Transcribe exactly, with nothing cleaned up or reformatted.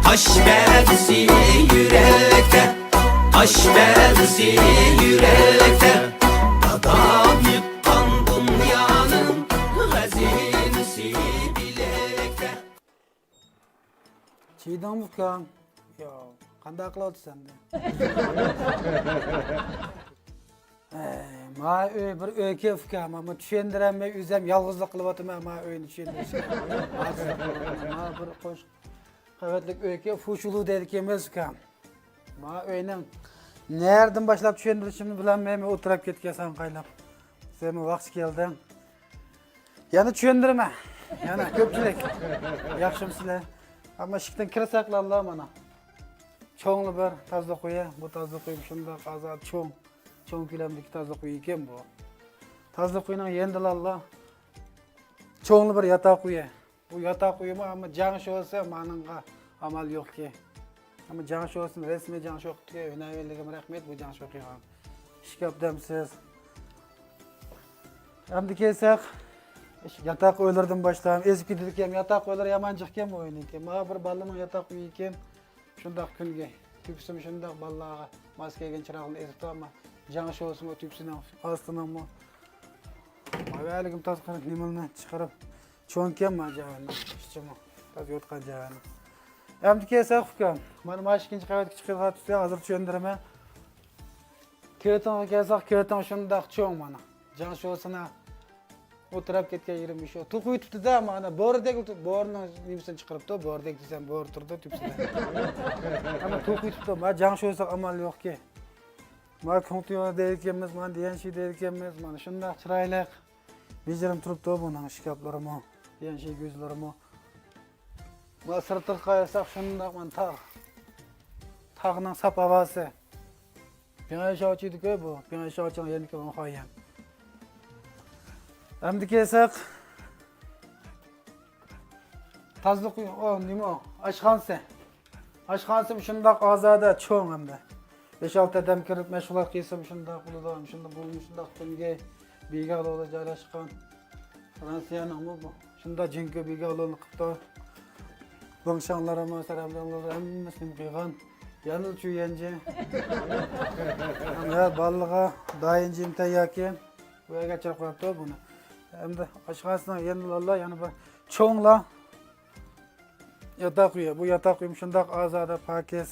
ئاشپەزىسى يۈرەكتە، ئاشپەزىسى يۈرەكتە. دادام يىققان دۇنيانىڭ خەزىنىسى بىلەكتە. چىدىڭمۇ ئۇكام؟ ياق، قانداق قىلىۋاتىسەن ئەمدى؟ ئەي، ما ئۆي بىر ئۆيكەن ئۇكام، ئەمما چۈشەندۈرەلمەي ئۆزۈم يالغۇزلۇق قىلىۋاتىمەن، ما ئۆينى چۈشەندۈرۈشكە. ئاجىزلىق قىلىۋاتىمەن. ما بىر قوش قەۋەتلىك ئۆيكەن، فۇشۇلۇ دەيدىكەنمىز ئۇكام. ما ئۆينىڭ نەدىن باشلاپ چۈشەندۈرۈشۈمنى بىلەلمەيمەن، ئولتۇرۇپ كەتكەن ساڭقايلاپ. سەنمۇ ۋاقتى كەلدىڭ. يەنە چۈشەندۈرىمەن. يەنە كۆپچىلىك. ياخشىمۇسىلەر؟ ئەمما ئىشىكتىن كىرسەكلا مانا. چوڭلا بىر تازىلىق ئۆيى. بۇ تازىلىق ئۆيى شۇنداق ئازادە چوڭ. چوڭ كۆلەمدىكى تازىلىق ئۆيى ئىكەن بۇ. تازىلىق ئۆيىنىڭ يېنىدىلا چوڭلا بىر ياتاق ئۆيى. بۇ ياتاق ئۆيىمۇ ئەمما جاڭ شوسى مانىڭغا ئامال يوقكى. ئەمما جاڭ شوسىنى رەسمىي جاڭ شو قىپتىكەن، ھۈنەرۋەنلىرىگە رەھمەت بۇ جاڭ شو قىلغان. ئىشكاپ دەمسىز. ئەمدى كەلسەك، ياتاق ئۆيلىرىدىن باشلايمىز. ئېزىپ كېتىدىكەن، ياتاق ئۆيلىرى يامان جىقكەن بۇ ئۆينىڭكى. مانا بىر بالىنىڭ ياتاق ئۆيى ئىكەن. شۇنداق كۈنگە. تۈپسىمۇ شۇنداق بالىلارغا ماس كەلگەن چىراغلارنى ئېزىپتۇ، ئەمما جاڭ شوسىمۇ تۈپسىنىڭ ئاستىنىڭمۇ. ھەلىگىمۇ تاز قىلىپ نېمىلىنى چىقىرىپ. چوڭكەن ما جاينىڭ ئىچىمۇ. تاز يوتقان جاينىڭ. ئەمدى كەلسەك ئۇكام. مانا، مانا ئىككىنچى قەۋەتكە چىقىۋاتىسەن، ھازىر چۈشەندۈرىمەن. كۆتۈڭگە كەلسەك، كۆتۈڭ شۇنداق چوڭ مانا. جاڭ شوسىنا ئولتۇرۇپ كەتكەن يېرىم شۇ. توقۇۋېتىپتۇ-دە، مانا بورىدەك، بورىنىڭ نېمىسىنى چىقىرىپتۇ، بورىدەك دېسەم، بورا تۇرىدۇ تۈپسىدە. ئەمما توقۇۋېتىپتۇ، ما جاڭ شوسا ئامال يوقكى. ما كۇڭتۇيۇڭ دەيدىكەنمىز، مانا دىيەنشى دەيدىكەنمىز، مانا شۇنداق چىرايلىق. بېجىرىم تۇرۇپتۇ بۇنىڭ ئىشكاپلىرىمۇ، دىيەنشى گۆزلىرىمۇ. ما سىرتىغا قارىساق شۇنداق مانا تاغ. تاغنىڭ ساپ ھاۋاسى. بىڭئەي شاۋچىدىكى بۇ. بىڭئەي شاۋچىڭ يەنىكى ۋاڭخۇايەن. ئەمدى كەلسەك، تازىلىق ئۆيى، ئۇ نېمە ئۇ؟ ئاشخانىسى. ئاشخانىسىمۇ شۇنداق ئازادە، چوڭ ئەمدى. بەش-ئالتە ئادەم كىرىپ مەشغۇلات قىلسىمۇ شۇنداق بولىدۇ. شۇنداق بۇمۇ شۇنداق تۈنگەي بىگالودا جايلاشقان. فرانسىيەنىڭمۇ بۇ. شۇنداق جىڭكۆ بىگالونى قىپتۇ. بىڭشاڭلىرىمۇ، سەرەمدىڭلىرى ھەممىسى نېمە قىلغان. يەنىلا چۈيەنجى. ھە، بالىلىغا دايىنجى ئىمتىياكى. بۇ يەرگە چىقىپ قويۇپتۇ بۇنى. ئەمدى ئاشخانىسىنىڭ يېنىدا يەنە بىر چوڭلا ياتاق ئۆيى. بۇ ياتاق ئۆيمۇ شۇنداق ئازادە، پاكىز.